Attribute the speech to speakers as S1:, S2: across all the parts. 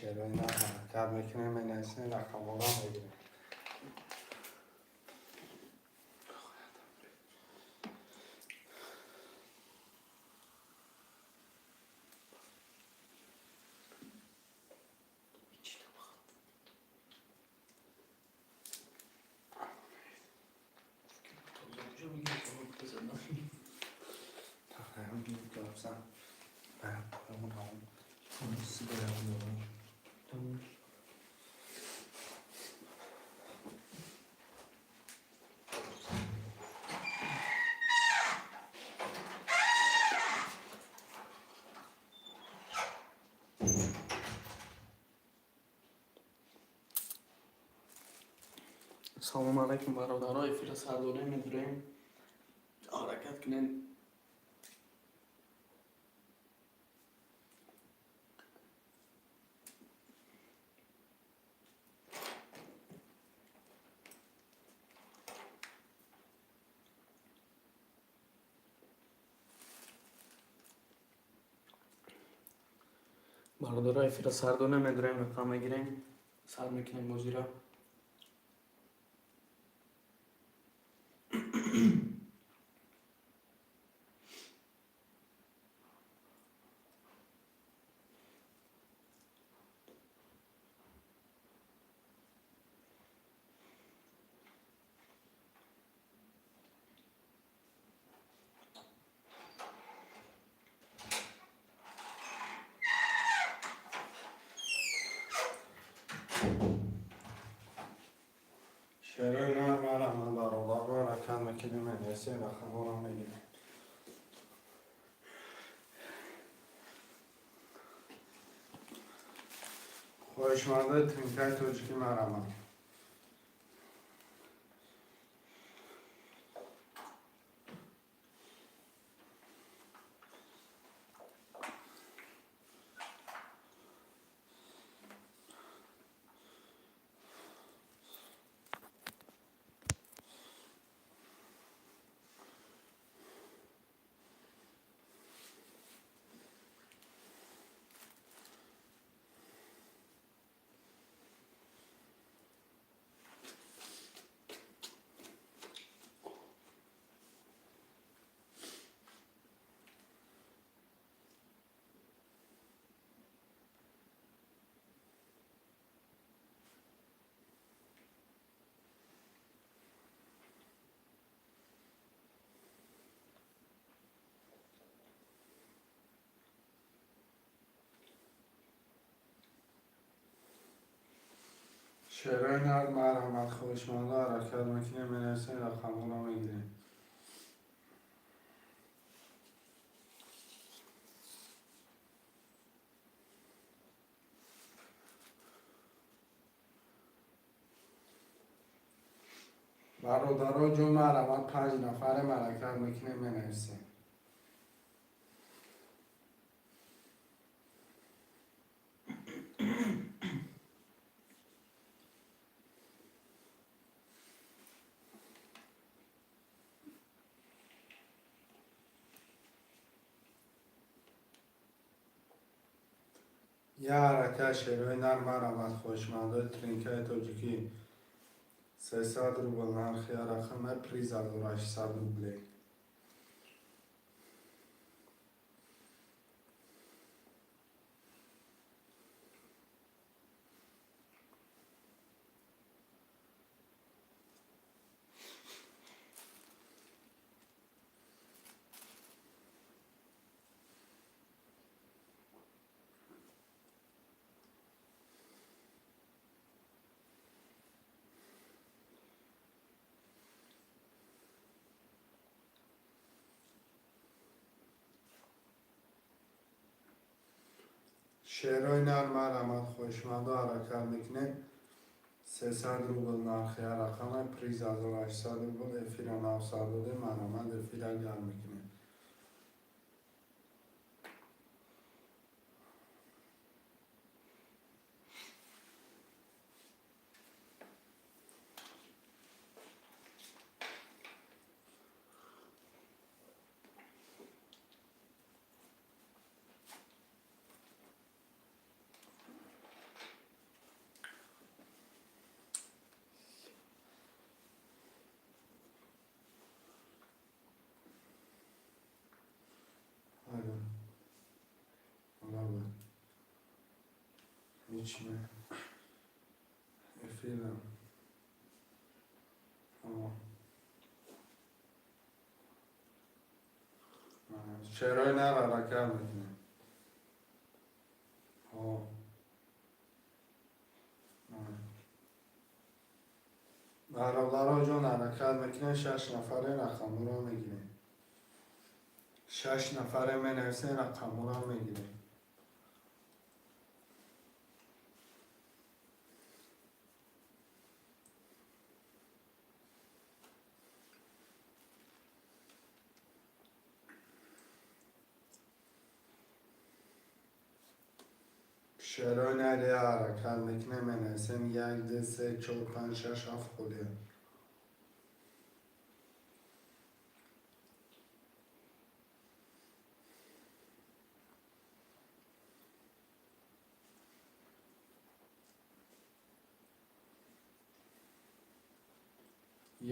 S1: Шерои нар ҳаракат мекунем, менависем, рақамҳоро мегирем.
S2: Салому алайкум, бародаро, эфира сардорем, медурем. Ҳаракат кунем. Бародаро, эфира сардона медурем, рақам мегирем, сар мекунем бозиро.
S1: Шерои нар, марҳамат, бародаро, ҳаракат мекунем, менависем, рақамҳоро мегирем. Хоҳишмандои тринкаи тоҷикӣ, марҳамат. Шерои нар, марҳамат, хоҳишмандо, ҳаракат мекунем, менависем, рақамҳоро мегирем. Бародаро ҷон, марҳамат, панҷ нафарем, ҳаракат мекунем, менависем. Я ҳаракат, шерои нар, марҳамат, хоҳишмандои тринкаи тоҷикӣ, 300 рубл нархи рақаме, приз 1800 рублей. Шерои нар, марҳамат, хоҳишмандо, ҳаракат мекунем, 300 рубл нархи рақаме, приз 1800 рубл. Эфира нав сар додем, марҳамат, эфира гарм мекунем. Ҳеч не. Эфирам. Шерои нар ҳаракат мекунем. Бародаро ҷон, ҳаракат мекунем, шаш нафаре, рақамҳоро мегирем. Шаш нафаре менависем, рақамҳоро мегирем. Шерои нари ҳаракат мекунем, менависем: як, ду, се, чор, панҷ, шаш, ҳафт холия.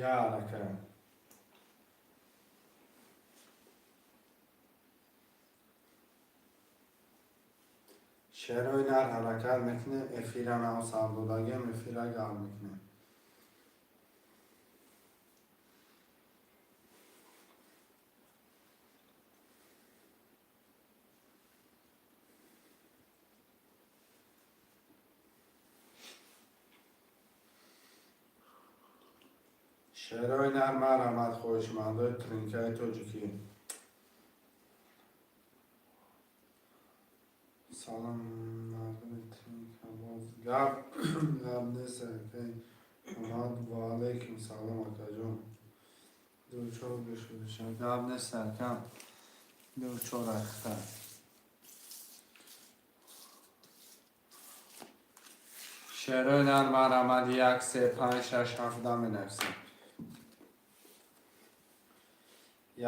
S1: Я ҳаракат. Шерои нар ҳаракат мекунем, эфира нав сардодагем, эфира гарм мекунем. Шерои нар, марҳамат, хоҳишмандои тринкаи тоҷикӣ. Салом, мардуми тринкабоз. Гап нест, акай Омад. Ва алайкум салом, акаҷон. Дучор бишудиша. Гап нест, акам. Дучор ахта. Шерои нар, марҳамат, як, се, панҷ, шаш, ҳафт менависем.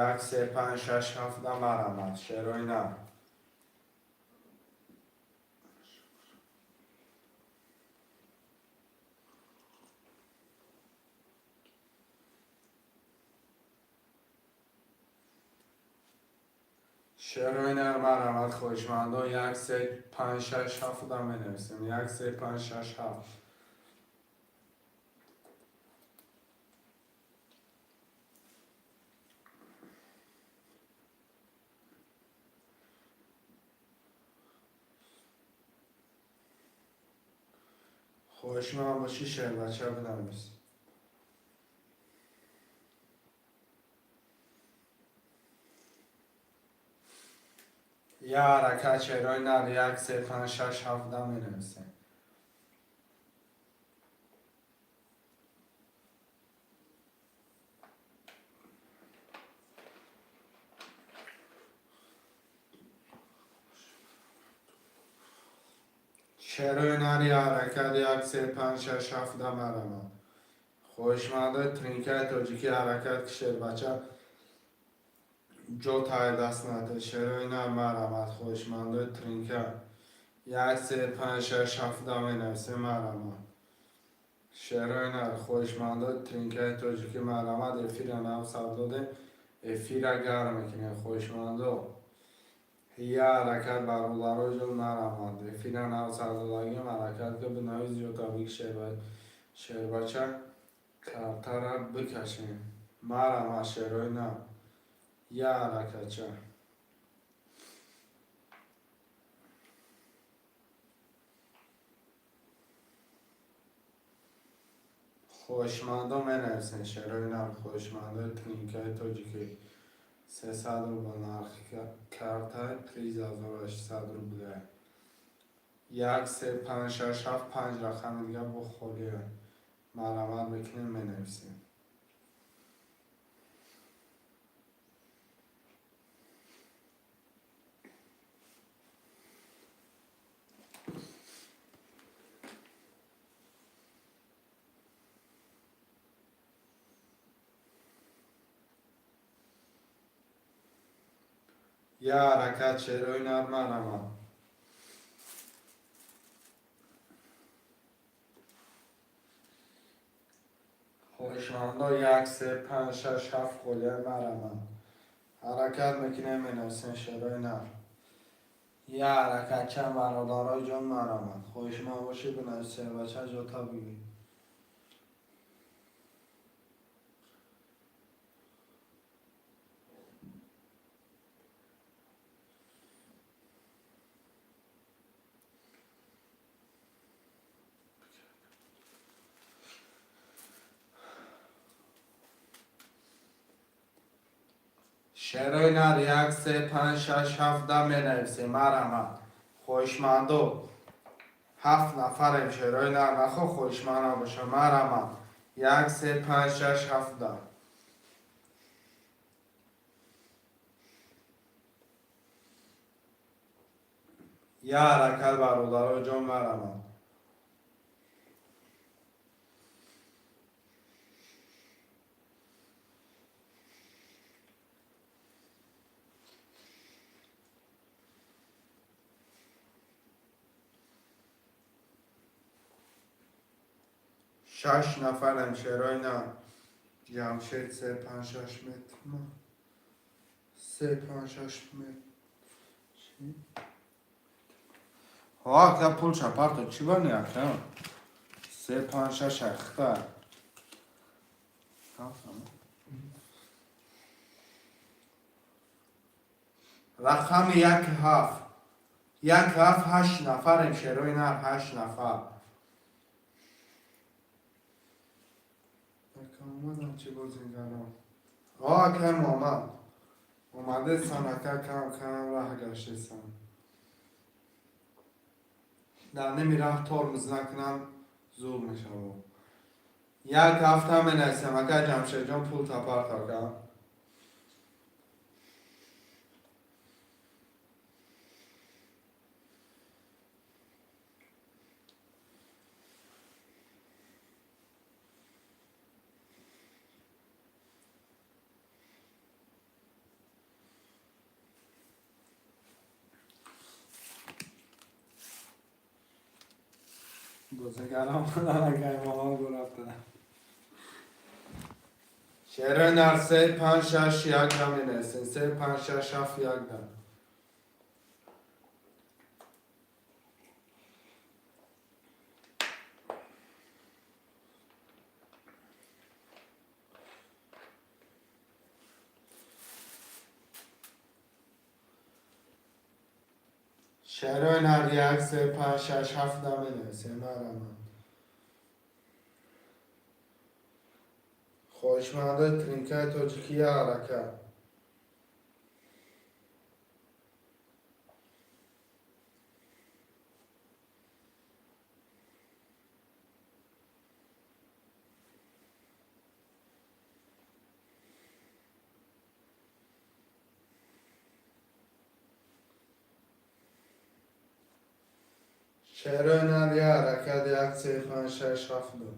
S1: Як, се, панҷ, шаш, ҳафт, марҳамат. Шерои нар. Шерои нар, марҳамат, хоҳишмандон, як, се, панҷ, шаш, ҳафт менависем. Як, се, панҷ, шаш, ҳафт. Хоҳишманд бошӣ, шербача бинавис. Я ҳаракат, шерои нар, як, се, панҷ, шаш, ҳафт менависем. Шерои нари ҳаракат, як, се, панҷ, шаш, ҳафт, марҳамат. Хоҳишмандои тринкаи тоҷикӣ, ҳаракат, ки шербача ҷо тай даст наде. Шерои нар, марҳамат, хоҳишмандои тринка. Як, се, панҷ, шаш, ҳафт менависем, марҳамат. Шерои нар, хоҳишмандои тринкаи тоҷикӣ, марҳамат, эфира нав сар додем, эфира гарм мекунем, хоҳишмандо. Я ҳаракат, бародаро ҷон, марҳамат. Эфира нав сар додагим, ҳаракат ки бинавис, ё табик шербача картара бикашем. Марҳамат, шерои нар. Я ҳаракатча. Хоҳишмандо менависен шерои нар, хоҳишмандои тринкаи тоҷикӣ. 300 рубл нархи карта, приз 1800 рубля. Як, се, панҷ, шаш, ҳафт, панҷ рақами дига бо холия. Марҳамат мекунем, менависем. Я ҳаракат, шерои нар, марҳамат. Хоҳишмандо, як, се, панҷ, шаш, ҳафт холия, марҳамат. Ҳаракат мекунем, менависем шерои нар. Я ҳаракатча, бародарои ҷон, маромад. Хоҳишманд бошӣ, бинавис, шербача, ҷота бигир. Шерои нар, як, се, панҷ, шаш, ҳафт, да менависем. Марамад, хоҳишмандо. Ҳафт нафарем, шерои нар, нахо хоҳишманд набоша. Марамад, як, се, панҷ, шаш, ҳафт, да. Я ҳаракат, бародаро ҷон, марамад. Шаш нафарем, шерои нар. Ҷамшед, се, панҷ, шаш метр, се, панҷ, шаш метр. Ҳо, ака, пул шапарто чӣ бани, ака? Се, панҷ, шаш ахта. Рақами як, ҳафт, як, ҳафт. Ҳашт нафарем, шерои нар, ҳашт нафар. Омадам, чӣ бозингарон? О, акай Муҳаммад омадесан, ака. Кам кам раҳ гаштесан, дар ними раҳ тормоз накунам, зур мешавам. Як ҳафта менависем, ака Ҷамшедҷон, пул тапарт, ака. Бозигарам акай Муҳаммад гурафтада. Шерои нар, се, панҷ, шаш, як да менависем. Се, панҷ, шаш, ҳафт, як, да. Шерои нар, як, се, панҷ, шаш, ҳафт да менависем. Марамад, хоҳишмандои тринкаи тоҷикӣ, я ҳаракат. Шерои нар, я ҳаракат. Як, се, панҷ, шаш, ҳафт, ду.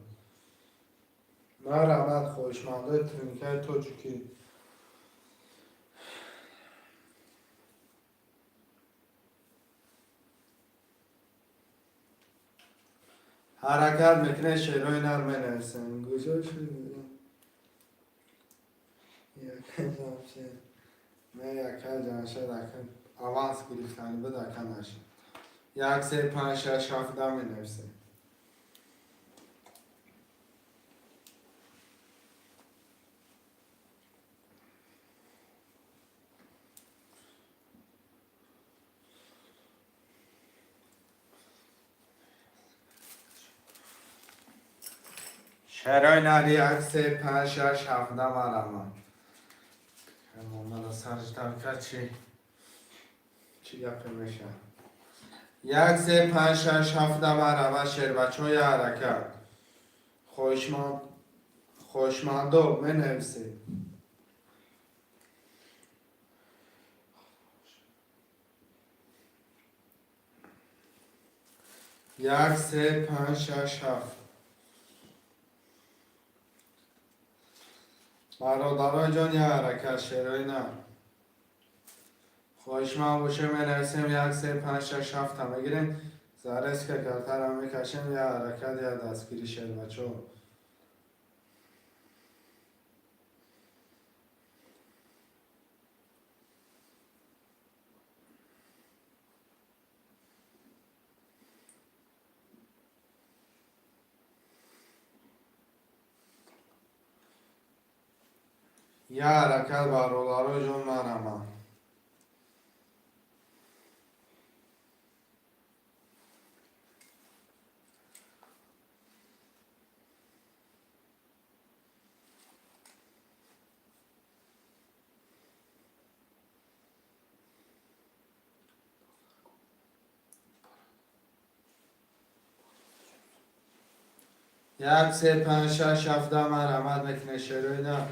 S1: Марҳамат, хоҳишмандои тринкаи тоҷикӣ. Ҳаракат мекунед, шерои нар, менависем. Куҷо шуд яка Ҷамшед? Не, яка Ҷамшед, ака, аванс гирифтани буд, ака, нашид. Як, се, панҷ, шаш, ҳафт да менависем. Шерои нар, як, се, панҷ, шаш, ҳафт да. Марҳамат. Муҳаммада сарждарка чӣ чӣ гапе мешавад? Як, се, панҷ, шаш, ҳафт да. Марҳамат, шербачаҳо, я ҳаракат. Хоҳишмандо, менависед. Як, се, панҷ, шаш, ҳафт. Бародарои ҷон, я ҳаракат, шерои нар. Хоҳишманд боше, менависем. Як, се, панҷ, шаш, ҳафта мегирем, зарезка картара мекашем. Я ҳаракат, я дастгирӣ, шербачаҳо. Я ҳаракат, бародаро ҷон, марама. Як, се, панҷ, шаш, ҳафта марҳамат мекунед, шерои нар.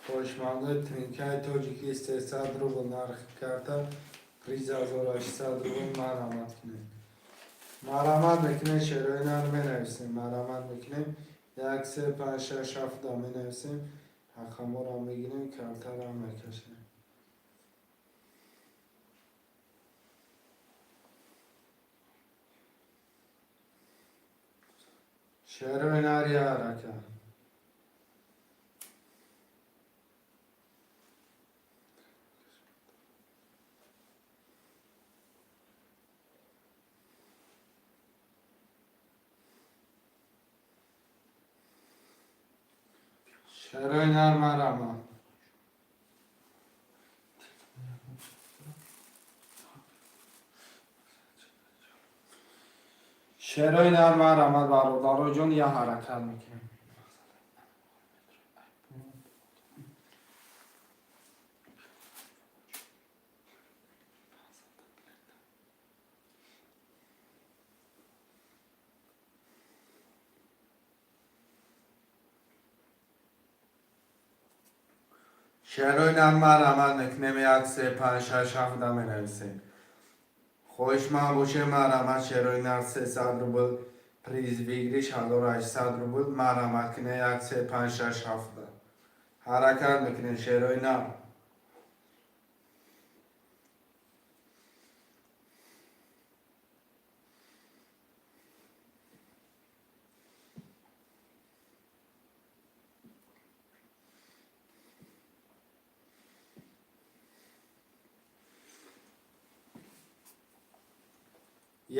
S1: Хоҳишмандои тринкаи тоҷикӣ, 300 рубл нархи карта, приз 1800 рубл, марҳамат кунед. Марҳамат мекунед, шерои нар, менависем. Марҳамат мекунем. Як, се, панҷ, шаш, ҳафта менависем. Ҳақаморо мегирем, картаро мекашем. Шерои нар, я ҳаракат. Шерои нар, марама. Шерои нар, марҳамат, бародаро ҷон, я ҳаракат мекунем. Шерои нар, марҳамат мекунем, як, се, панҷ, шаш, ҳафта менависем. Хоҳишманд бошем, марҳамат, шерои нар, 300 рубл приз, выигрыш 1800 рубл. Марҳамат кунед, як, се, панҷ, шаш, ҳафта. Ҳаракат мекунем, шерои нар.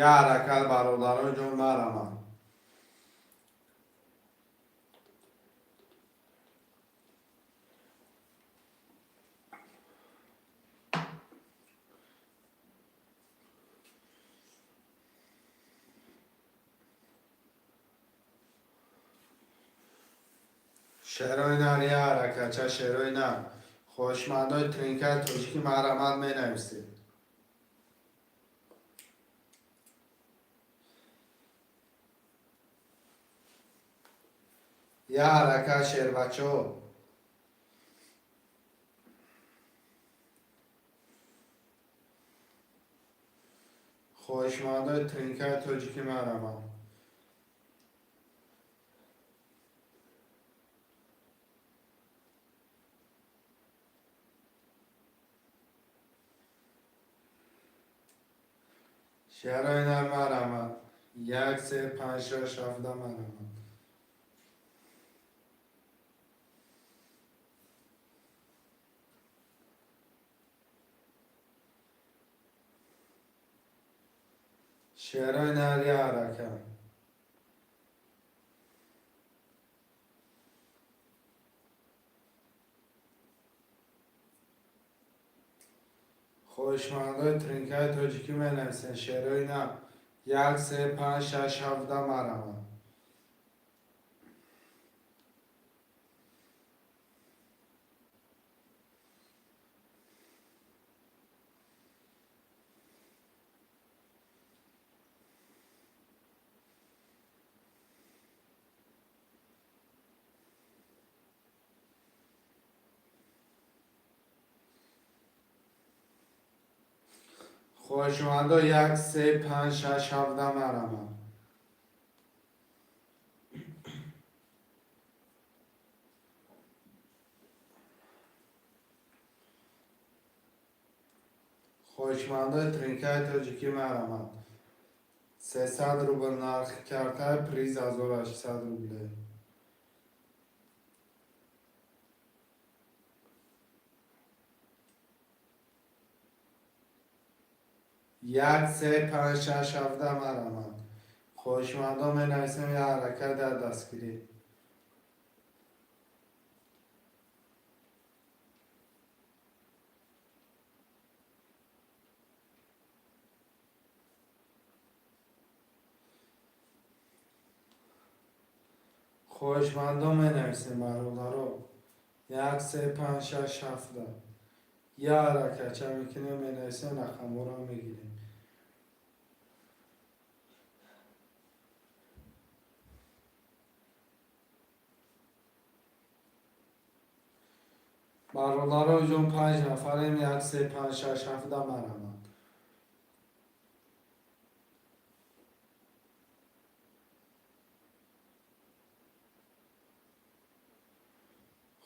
S1: Я ҳаракат, бародарон ҷон, марҳамат. Шерои нар, я ҳаракатча, шерои нар. Хоҳишмандои тринкаи тоҷикӣ, марҳамат, менависед. Я ҳаракат, шербачаҳо. Хоҳишмандои тринкаи тоҷикӣ, марҳамат. Шерои нар, марҳамат. Як, се, панҷ, шаш, ҳафта, марҳамат. Шерои нар, я ҳаракат. Хоҳишмандои тринкаи тоҷикӣ менависен, шерои нар. Як, се, панҷ, шаш, ҳафта, марҳамат. Хоҳишмандо, як, се, панҷ, шаш, ҳафта, марҳамат. Хоҳишмандои тринкаи тоҷикӣ, марҳамат. 300 рубл нархи картаи, приз 1800 рубле. Як, се, панҷ, шаш, ҳафта, марҳамат. Хоҳишмандо менависем, я ҳаракат дар дастгирӣ. Хоҳишмандон, менависем, бародаро. Як, се, панҷ, шаш, ҳафта. Я ҳаракатча мекунем, менависем, рақамҳоро мегирем. Бародаро ҷон, панҷ нафарем. Як, се, панҷ, шаш, ҳафта, марамад.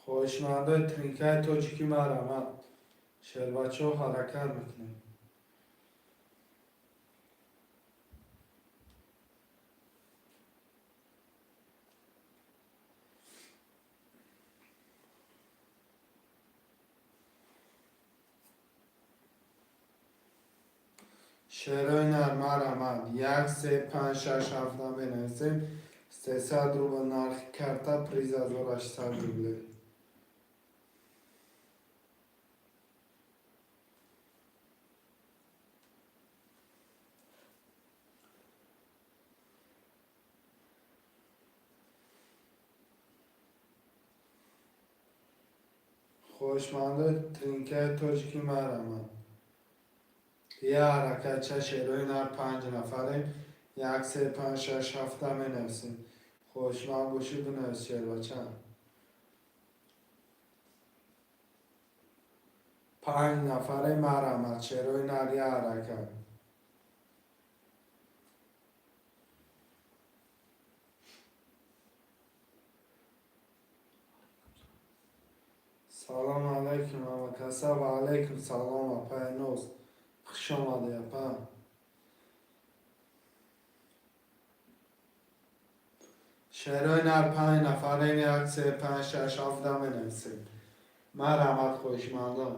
S1: Хоҳишмандои тринкаи тоҷикӣ, марамад. Шербачаҳо, ҳаракат мекунем. Шерои нар, марамад. Як, се, панҷ, шаш, ҳафта менависем. 300 рубл нархи карта, приз 1800 рубле. Хоҳишмандои тринкаи тоҷикӣ, марамад. Я ҳаракатча, шерои нар, панҷ нафарем. Як, се, панҷ, шаш, ҳафта менависем. Хоҳишманд бошӣ, бинавис, шербача. Панҷ нафаре, марамад. Шерои нар, я ҳаракат. Салом алайкум, ҳамакаса. Ва алайкум салом, апаи Ноз, хуш омадӣ, апа. Шерои нар, панҷ нафарем. Як, се, панҷ, шаш, ҳафта менависем. Марамад, хоҳишмандон.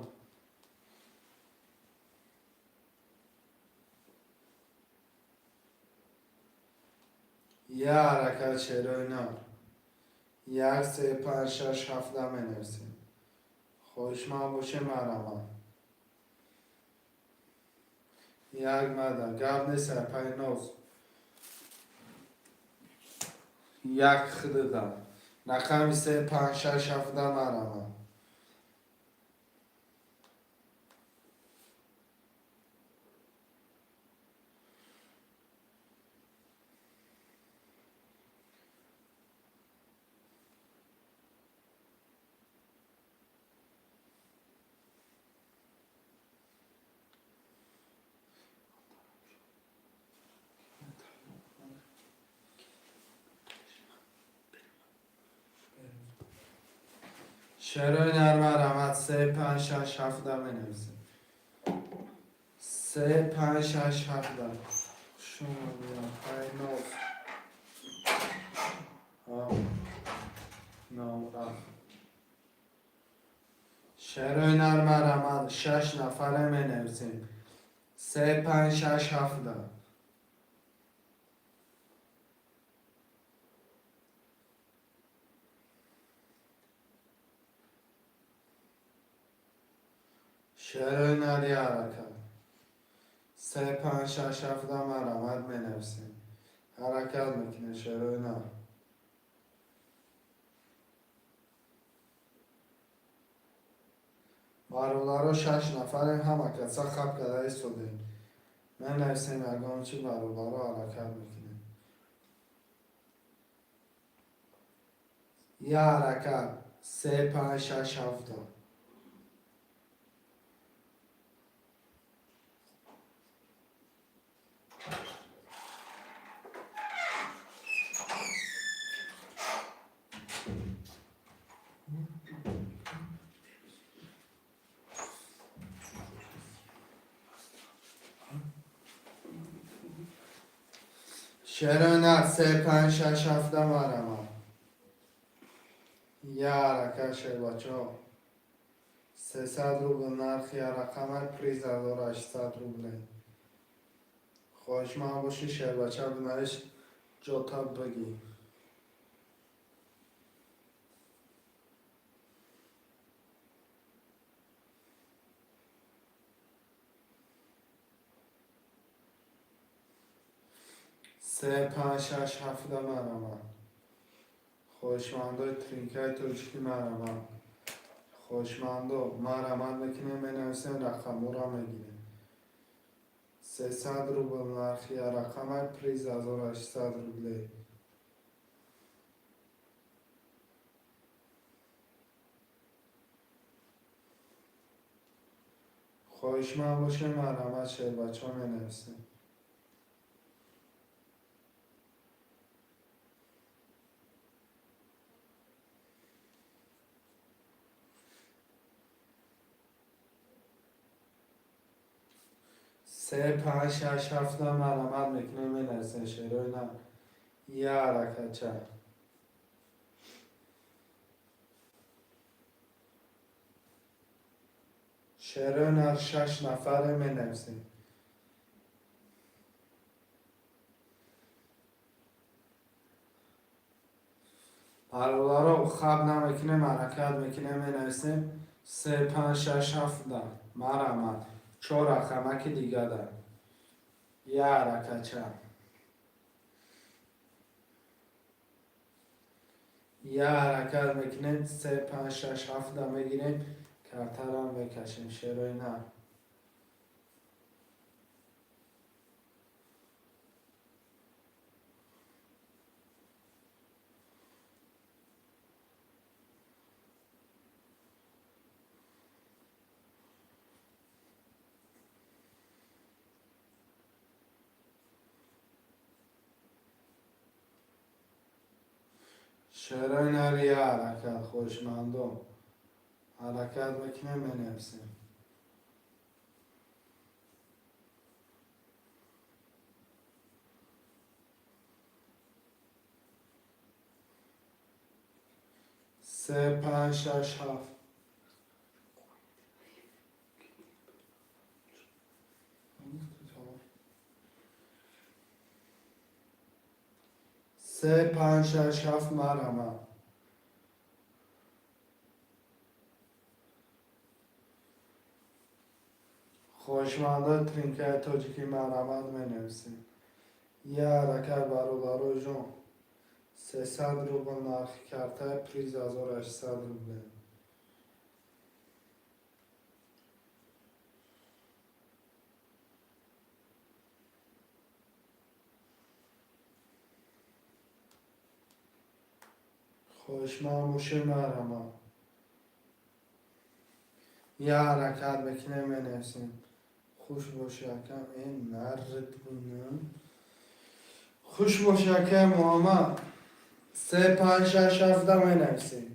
S1: Я ҳаракат, шерои нар. Як, се, панҷ, шаш, ҳафта менависем. Хоҳишманд боше, марамад. Як мада гап нест, апаи Ноз. Як хидида рақами се, панҷ, шаш, ҳафта, марамад. Шерои нар, марамад. Се, панҷ, шаш, ҳафта менависем. Се, панҷ, шаш, ҳафта. Хуш омадӣ, апаи Ноз. Номрафт. Шерои нар, марамад. Шаш нафаре менависем. Се, панҷ, шаш, ҳафта. Шерои нар, я ҳаракат. Се, панҷ, шаш, ҳафта, марамад, менависем. Ҳаракат мекунем, шерои нар. Бародаро, шаш нафарем, ҳама каса хаб карда истодем. Менависем ягон чи, бародаро, ҳаракат мекунем. Я ҳаракат. Се, панҷ, шаш, ҳафта. Шерои нар, се, панҷ, шаш, ҳафта, марамад. Я ҳаракат, шербачаҳо. 300 рубл нархи рақамай, приз 1800 рубле. Хоҳишманд бошӣ, шербача, бинавис, ҷота бигӣ. Се, панҷ, шаш, ҳафта, марамад. Хоҳишмандои тринкаи тоҷикӣ, марҳамат. Хоҳишмандо, марҳамат мекунем, менависем, рақамҳоро мегирем. 300 рубл нархи рақамай, приз 1800 рублей. Хоҳишманд бошем, марҳамат, шербачаҳо, менависем. Се, панҷ, шаш, ҳафта, марҳамат мекунем, менависем, шерои на. Я ҳаракатча. Шерои нар, шаш нафаре, менависем. Пароларо хаб намекунем, ҳаракат мекунем, менависем. Се, панҷ, шаш, ҳафта, марҳамат. Чор рақамаки дигада. Я ҳаракатча. Я ҳаракат мекунем, се, панҷ, шаш, ҳафта мегирем, картарам мекашем, шерои нар. Шерои нар, я ҳаракат, хоҳишмандон. Ҳаракат мекунем, менависем. Се, панҷ, шаш, ҳафт. Се, панҷ, шаш, ҳафт, марҳамат. Хоҳишмандои тринкаи тоҷикӣ, марҳамат, менависем. Я ҳаракат, бародарои ҷон. 300 рубл нархи картаи, приз 1800 рублей. Хоҳишманд бошем, марҳамат. Я ҳаракат мекунем, менависем. Хуш боши, акам, эн нард бунам. Хуш боши, акай Муҳаммад. Се, панҷ, шаш, ҳафта менависем.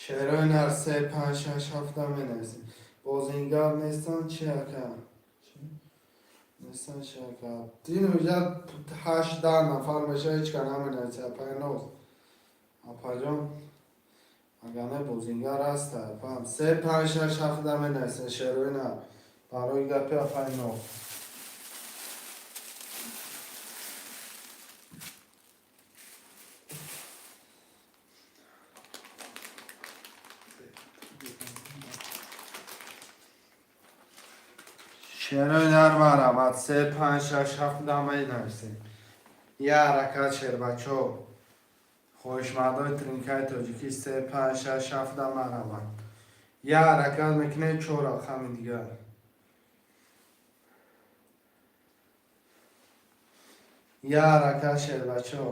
S1: Шерои нар, се, панҷ, шаш, ҳафта менависем. Бозингар нестан чи, ака? Нестан чи, ака? Дин уҷа ҳашт, 10 нафар меша, ҳеч ка наменависа, апайноз. Апаҷон, агар не, бозингар ҳаста, апам. Се, панҷ, шаш, ҳафта менависем, шерои нар. Барои гапи апайноз. Шерои нар, марҳамат, се, панҷ, шаш, ҳафта менависем. Я ҳаракат, шербачо. Хоҳишмандои тринкаи тоҷикӣ, се, панҷ, шаш, ҳафта, марҳамат. Я ҳаракат мекунем, чор рақами дигар. Я ҳаракат, шербачо.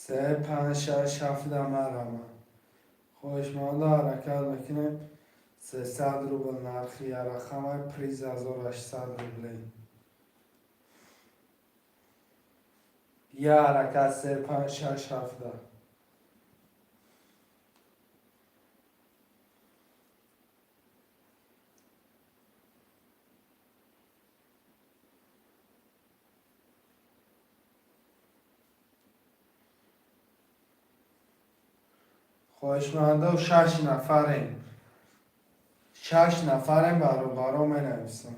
S1: Се, панҷ, шаш, ҳафта, марҳамат. Хоҳишмандо, ҳаракат мекунем. 300 рубл нархи ярақамай, приз 1800 рублей. Я ҳаракат, се, панҷ, шаш, ҳафта. Хоҳишмандо, шаш нафарем, шаш нафарем, баробаро менависем.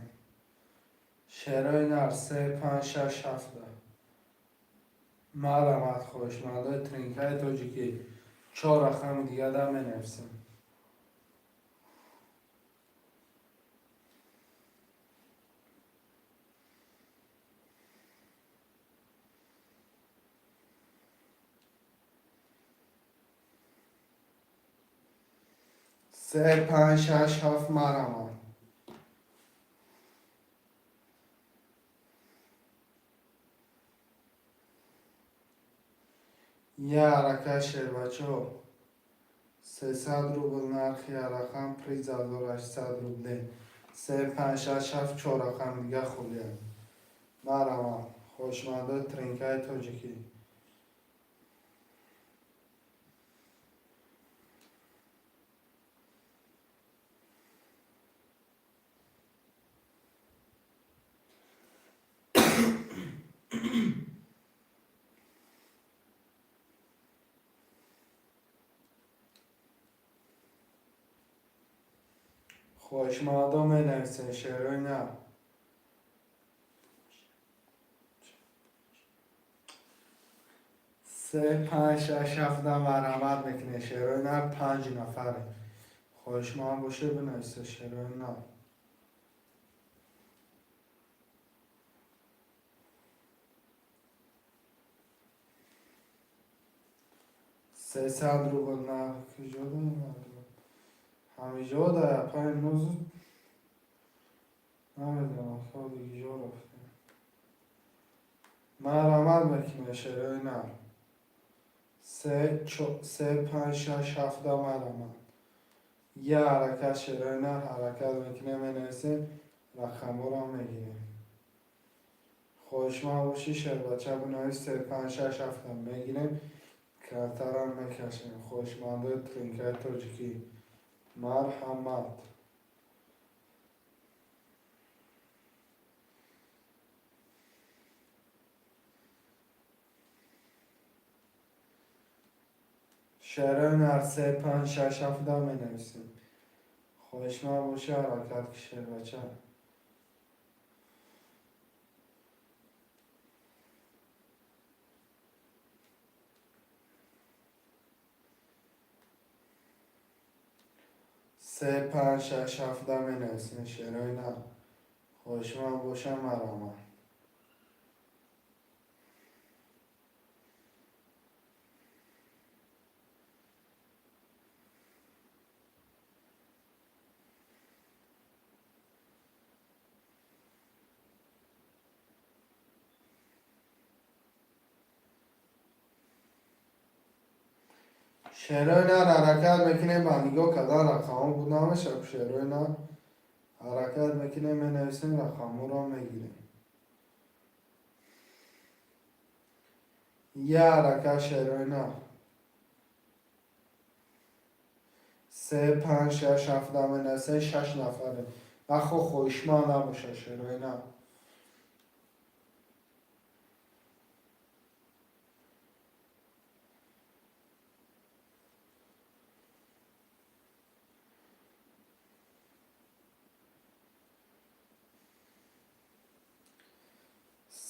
S1: Шерои нар, се, панҷ, шаш, ҳафта. Марҳамат, хоҳишмандои тринкаи тоҷикӣ, чор рақами дигада менависем. Се, панҷ, шаш, ҳафт, марҳамат. Я ҳаракат, шербачо. 300 рубл нархи рақам, приз 1800 рубле. Се, панҷ, шаш, ҳафт, чор рақами дига холиам. Марҳамат, хоҳишмандои тринкаи тоҷикӣ. Хоҳишмандо, менависем, шерои нар. Се, панҷ, шаш, ҳафта, марҳамат мекунем, шерои нар. Панҷ нафаре, хоҳишманд боше, бинависе, шерои нар. 300 рубл нарх. Куҷо ҳамиҷо да пай нузу намедонам, ходи киҷо рафтем. Марҳамат мекунем, шерои нар. Се, се, панҷ, шаш, ҳафта, марҳамат. Я ҳаракат, шерои нар, ҳаракат мекунем, менависем, рақамҳоро мегирем. Хоҳишманд бошӣ, шербача, бинавис, се, панҷ, шаш, ҳафта, мегирем, картарам мекашем. Хоҳишмандои тринкаи тоҷикӣ, марҳамат. Шерои нар, се, панҷ, шаш, ҳафта менависем. Хоҳишманд бошӣ, ҳаракат ки, шербача. Се, панҷ, шаш, ҳафта менависем, шерои нар. Хоҳишманд бошам, марҳамат. Шерои нар, ҳаракат мекунем. Ба нигоҳ кардан рақамҳо буд намешавад. Шерои нар, ҳаракат мекунем, менависем, рақамҳоро мегирем. Я ҳаракат, шерои нар. Се, панҷ, шаш, ҳафта менависем. Шаш нафаре, нахо хоҳишманд набошад, шерои нар.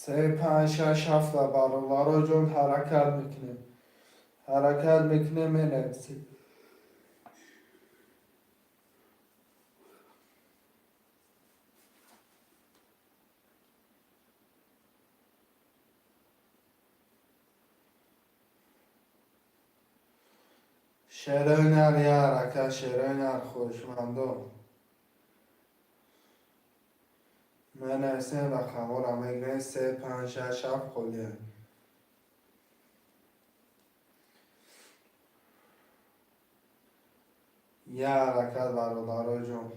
S1: Се, панҷ, шаш, ҳафта, бародаро ҷон, ҳаракат мекунем, ҳаракат мекунем, менависем. Шерои нар, я ҳаракат, шерои нар. Хоҳишмандо, менависем, рақамҳоро мегирем. Се, панҷ, шаш, ҳафт холия. Я ҳаракат, бародаро ҷон.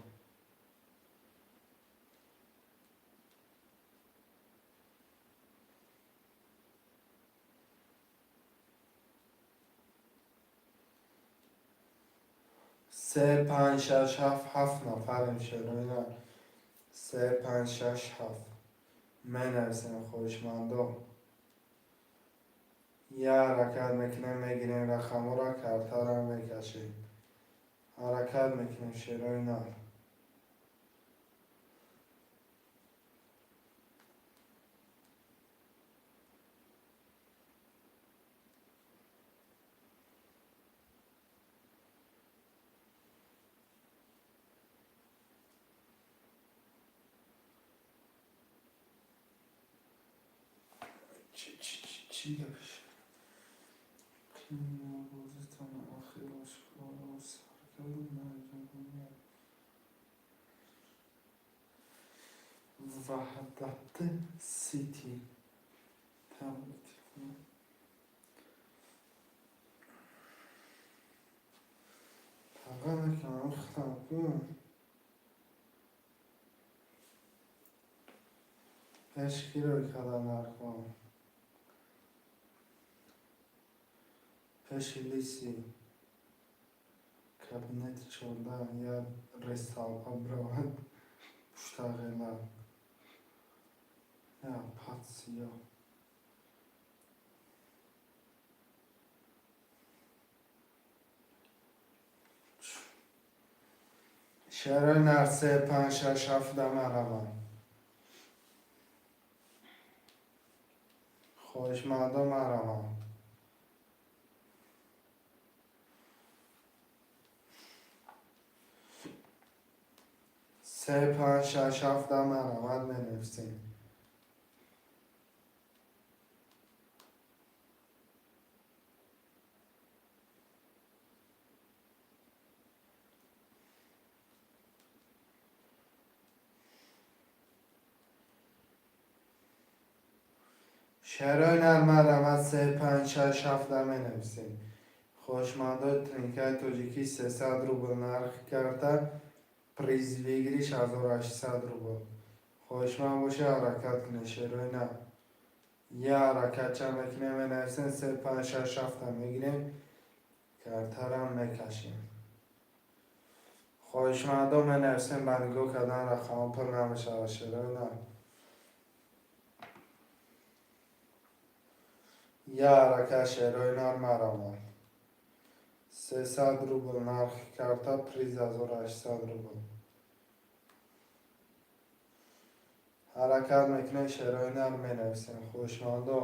S1: Се, панҷ, шаш, ҳафт, ҳафт нафарем, шерои нар. Се, панҷ, шаш, ҳафт менависем, хоҳишмандо. Я ҳаракат мекунем, мегирем рақамҳоро, картаро мекашем. Ҳаракат мекунем, шерои нар. Чӣ гапш? Бозитон охир ошкоро сар кардам. Ваҳдат Сити. Таға накунам, худам ку. Пеш киро кардан дар кор? Пеши лиси кабинети 14 як ресталпа биравад, пуштағела я пат сиёҳ. Шерои нар, се, панҷ, шаш, ҳафт мераванд. Хоҳишмандо мераванд. Се, панҷ, шаш, ҳафт меравад, менависем. Шерои нар меравад, се, панҷ, шаш, ҳафт менависем. Хоҳишмандои тринкаи тоҷикӣ, 300 рубл нархи карта, приз выигрыш 1800 рубл. Хоҳишманд боша, ҳаракат кунед, шерои нар. Я ҳаракатча мекунем, менависем, се, панҷ, шаш, ҳафта мегирем, картарам мекашем. Хоҳишмандо менависем, ба нигоҳ кардан рақамҳо пур намешавад, шерои нар. Я ҳаракат, шерои нар мераванд. 300 рубл нархи карта, приз 1800 рубл. Ҳаракат мекунем, шерои нар, менависем. Хоҳишмандо.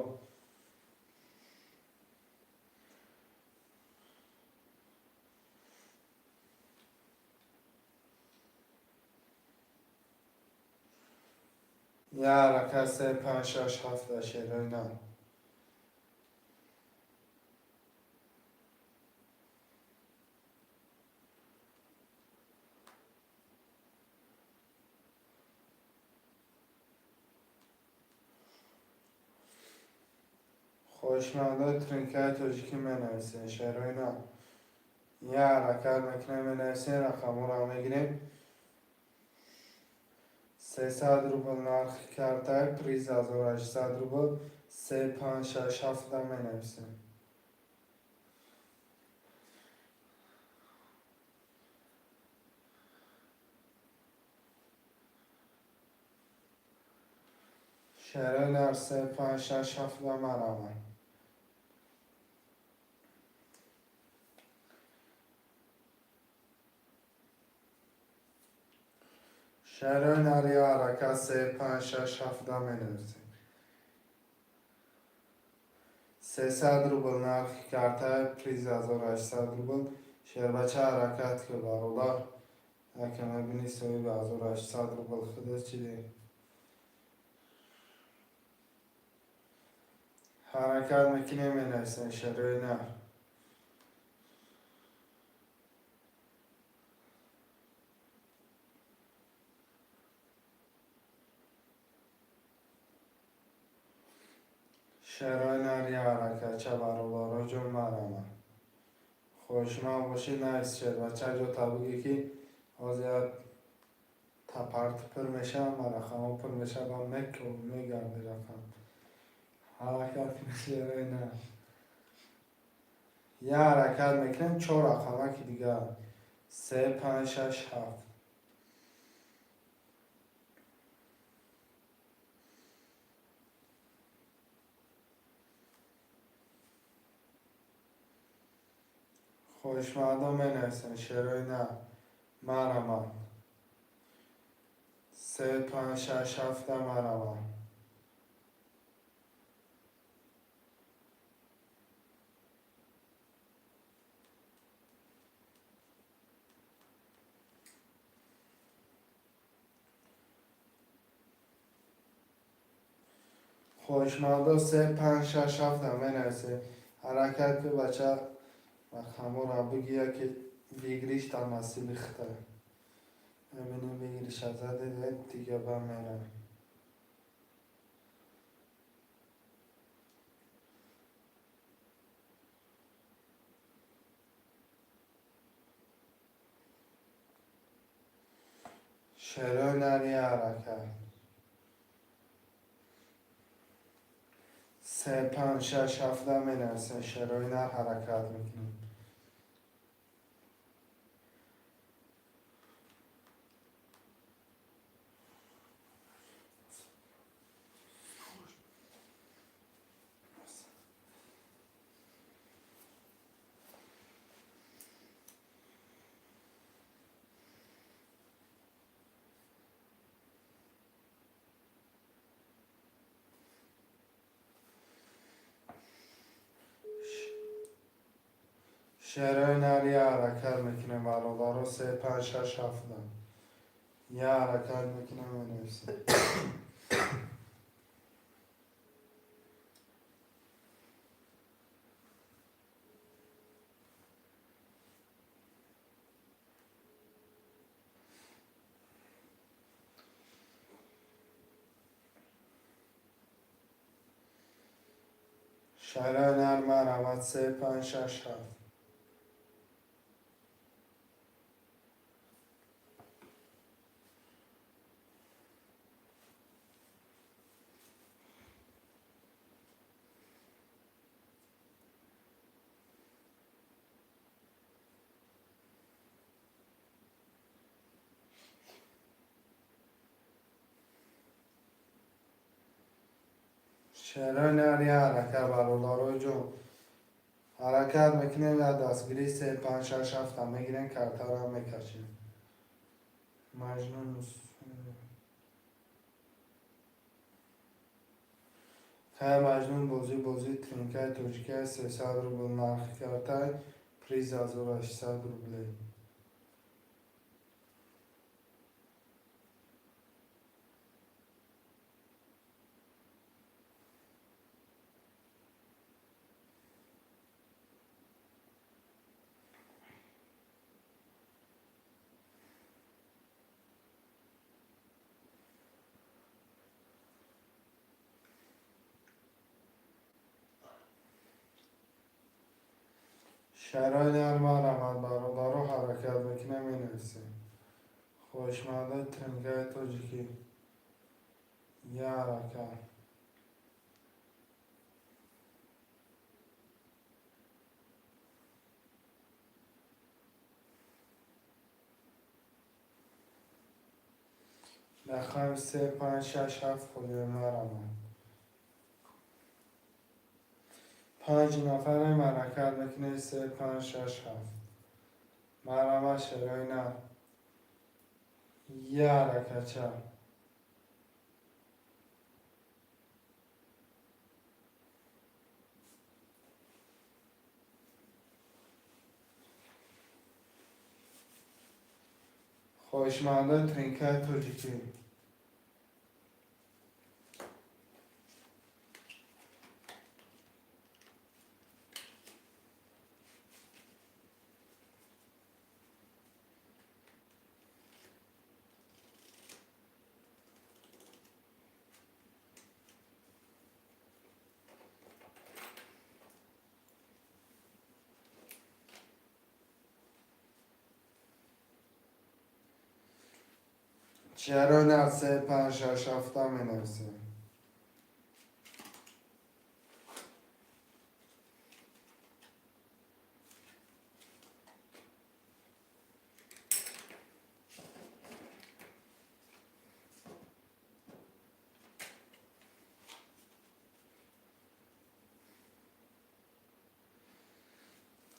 S1: Я ҳаракат, се, панҷ, шаш, ҳафта, шерои нар. Хоҳишмандои тринкаи тоҷикӣ менависем, шерои нар. Я ҳаракат мекунем, менависем, рақамҳоро мегирем. 300 рубл нархи карта, приз 1800 рубл, се, панҷ, шаш, ҳафта менависем. Шерои нар, се, панҷ, шаш, ҳафта мераванд. Шерои нар, я ҳаракат, се, панҷ, шаш, ҳафта менависем. 300 рубл нархи карта, приз 1800 рубл. Шербача, ҳаракат ки, бародар. Яке мебинӣ, соҳиби 1800 рубл худат чиди. Ҳаракат мекунем, менависем, шерои нар. Шерои нар, я ҳаракатча, бародаро ҷон марамад. Хоҳишманд бошӣ, навис, шербача, ҷо табугӣ ки ҳозир як тапарти пур мешавад ва рақамҳо пур мешавад ва мегарди рақам. Ҳаракат кунед, шерои нар. Я ҳаракат мекунем, чор рақамаки дигар. Се, панҷ, шаш, ҳафт. Хоҳишмандон менависанд шерои нар. Марамад. Се, панҷ, шаш, ҳафта марамад. Хоҳишмандо се, панҷ, шаш, ҳафта менависед. Ҳаракат ки бача ҳамора бигӯя, ки выигрыш дар насиби худта. Мебинем, выигрыша задед, дига ба меравем. Шерои нари ҳаракат. Се, панҷ, шаш, ҳафта менависем. Шерои нар ҳаракат мекунем. Шерои нари ҳаракат мекунем, бародаро. Се, панҷ, шаш, ҳафта. Я ҳаракат мекунем, менависем. Шерои нар марамад. Се, панҷ, шаш, ҳафт. Шерои нари ҳаракат, бародарои ҷон. Ҳаракат мекунем, я дастгирӣ се, панҷ, шаш, ҳафта мегирем, картаро мекашем. Маҷнун хай Маҷнун бозӣ, бозӣ тринкаи тоҷикаи 300 рубл нархи картай, приз 1600 рублей. Шарои нар марамад, бародаро, ҳаракат мекунем, менависем. Хоҳишмандои тринкаи тоҷикӣ. Я ҳаракат. Мехоҳем се, панҷ, шаш, ҳафт худиё марамад. Панҷ нафарем, ҳаракат мекунем. Се, панҷ, шаш, ҳафт. Марамад, шерои нар. Я ҳаракатча. Хоҳишмандои тринкаи тоҷикӣ. Чаро на се, панҷ, шаш, ҳафта менависем.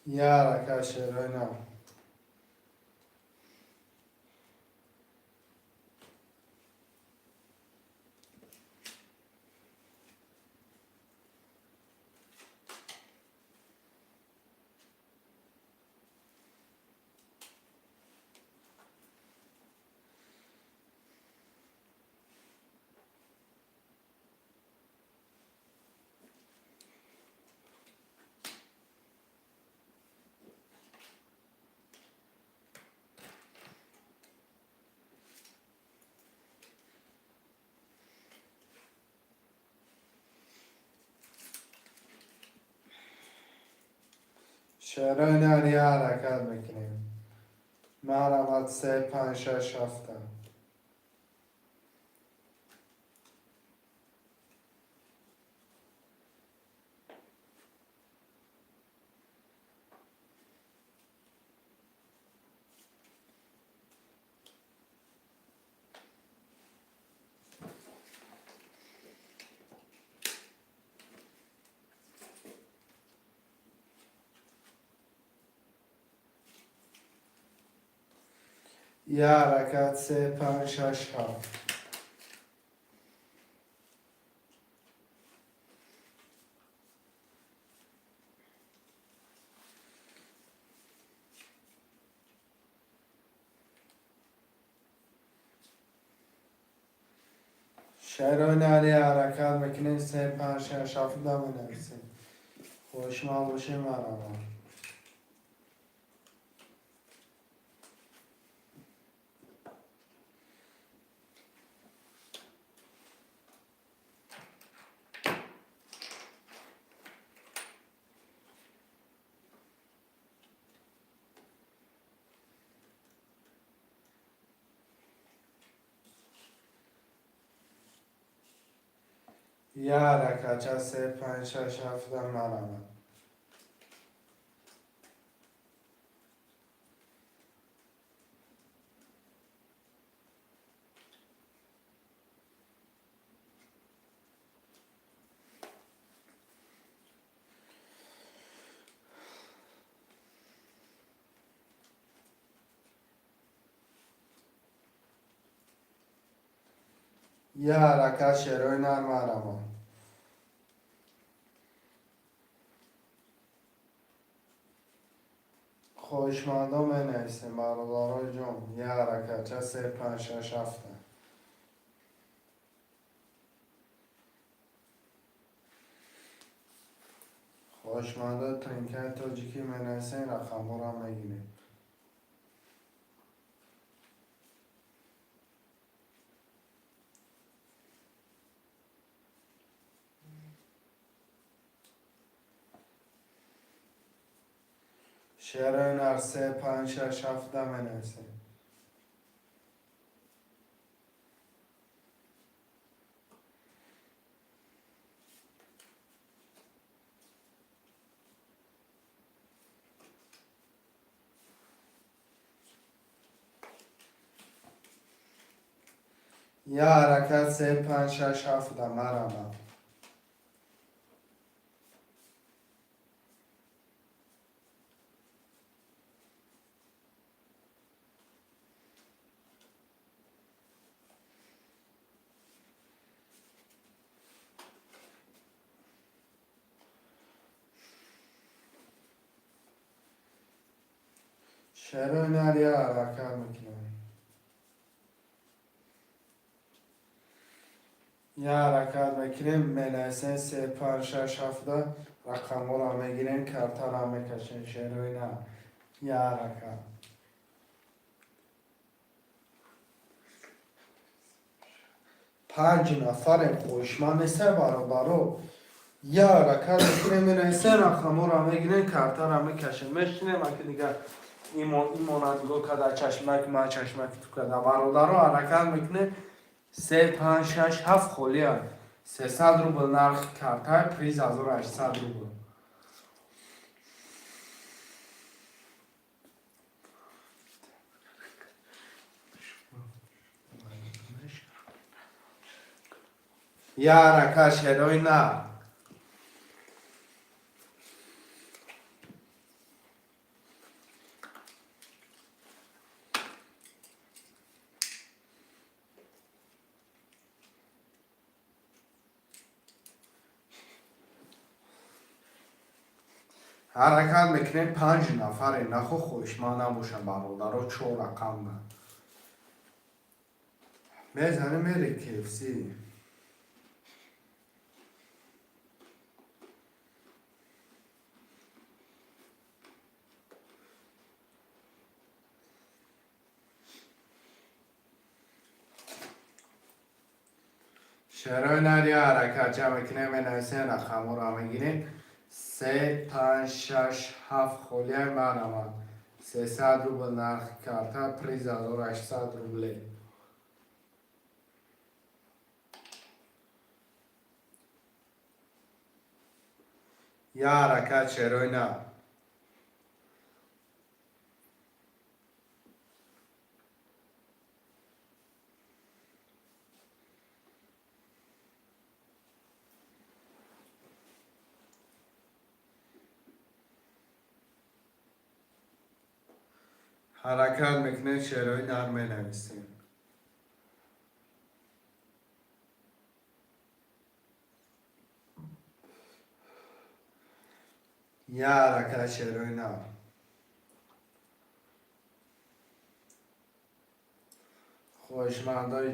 S1: Я ҳаракат, шерои нав. Шерои нар, я ҳаракат мекунем. Марҳамат, се, панҷ, шаш, ҳафта. Я ҳаракат, се, панҷ, шаш, ҳафт. Шерои нар, я ҳаракат мекунем, се, панҷ, шаш, ҳафт менависем. Хушмал бошем, марҳамат. Я ҳаракатча, се, панҷ, шаш, ҳафта, марҳамат. Я ҳаракат, шерои нар, марҳамат. Хоҳишмандон, менависем, бародарои ҷон. Я ҳаракатча, се, панҷ, шаш, ҳафта. Хоҳишмандо, тринкаи тоҷикӣ менависем, рақамҳоро мегирем. Шерои нар, се, панҷ, шаш, ҳафта менависем. Я ҳаракат, се, панҷ, шаш, ҳафта, марҳамат. Шерои нар, я ҳаракат мекунем. Я ҳаракат мекунем, менависем, се, панҷ, шаш, ҳафта, рақамҳоро мегирем, картаро мекашем. Шерои нар, я ҳаракат. Панҷ нафарем, хоҳишманд нестем, бародаро. Я ҳаракат мекунем, менависем, рақамҳоро мегирем, картаро мекашем, мешинем, аки дигар имона нигоҳ карда, чашмаки ман чашмаки ту карда. Бародаро, ҳаракат мекунем, се, панҷ, шаш, ҳафт холия. 300 рубл нархи карта, приз 1800 рубл. Я ҳаракат, шерои нар. Ҳаракат мекунем, панҷ нафаре нахо хоҳишманд набошанд, бародаро, чор рақамда мезанем, мери KFC. Шерои нария ҳаракат ҷамъ мекунем, менависем, рақамҳоро мегирем. Се, панҷ, шаш, ҳафт холияи марамад. 300 рубл нархи карта, приз 1800 рубле. Я ҳаракат, шерои нар. Ҳаракат мекунем, шерои нар менависем. Я ҳаракат, шерои нар. Хоҳишмандои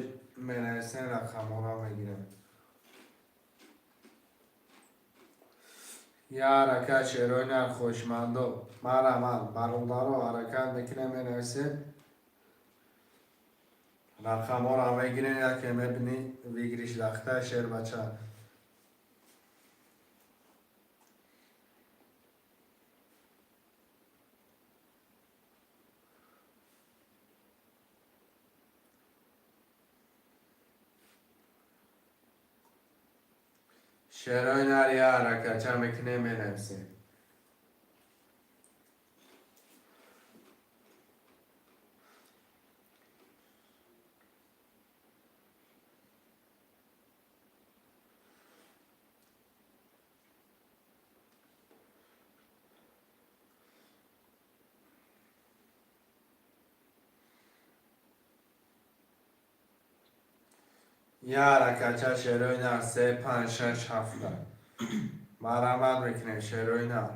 S1: менависем, рақамҳоро мегирем. Я ҳаракат, шерои нар, хоҳишмандо, марамад, бародаро, ҳаракат мекунем, менависем, рақамҳоро мегирем. Яке мебинӣ, выигрыш лахта, шербача. Шерои нар, я ҳаракатча мекунем, менависем. Я ҳаракатча, шерои нар, се, панҷ, шаш, ҳафта. Марамат мекунем, шерои нар.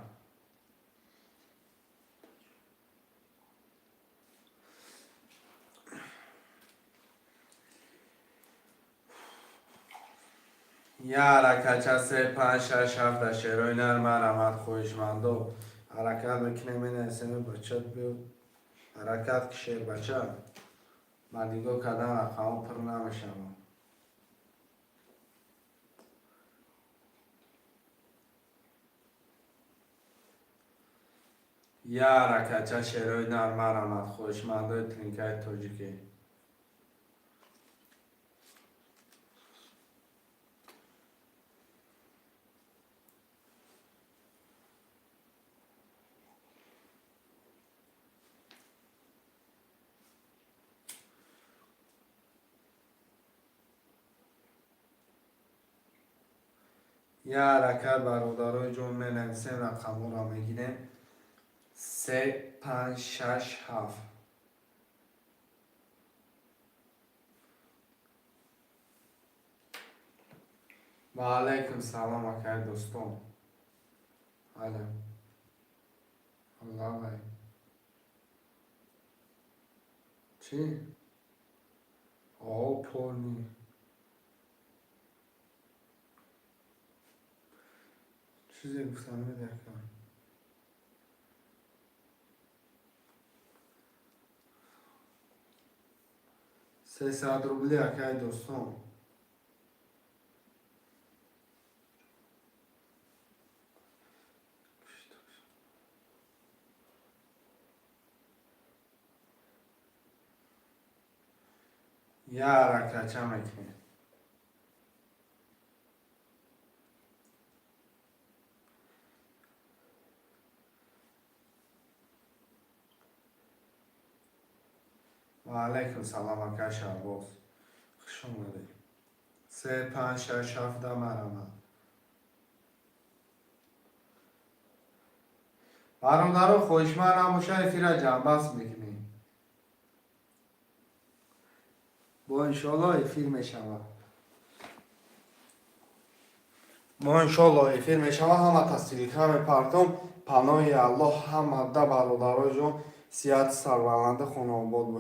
S1: Я ҳаракатча, се, панҷ, шаш, ҳафта, шерои нар, марамат, хоҳишмандо. Ҳаракат мекунем, менависем, бача биё. Ҳаракат ки, шербача. Ман нигоҳ кардам, рақамҳо пур намешаванд. Я ҳаракатча, шерои нар, марамат, хоҳишмандои тринкаи тоҷикӣ. Я ҳаракат, бародарои ҷон, менависем, рақамҳоро мегирем. Се, панҷ, шаш, ҳафт. Ва алайкум салом, акай дӯстон. Алё. Аллай. Чӣ? О, пони. Чизе гуфтам медака. 300 рубли, акай дӯстон. Я ҳаракатча мекунем. Ва алайкум салом, акай Шаҳбоз. Хуш омадед. Се, панҷ, шаш, ҳафта, марамат. Бародаро, хоҳишманд набоша, эфира ҷамъбаст мекунем. Бо иншоалло эфир мешавад. Мо иншоалло эфир мешавад, ҳама ссылка мепартом. Паноҳи Аллоҳ ҳамада, бародароҷон, сиҳати сарбаланди, хонаобод бошед.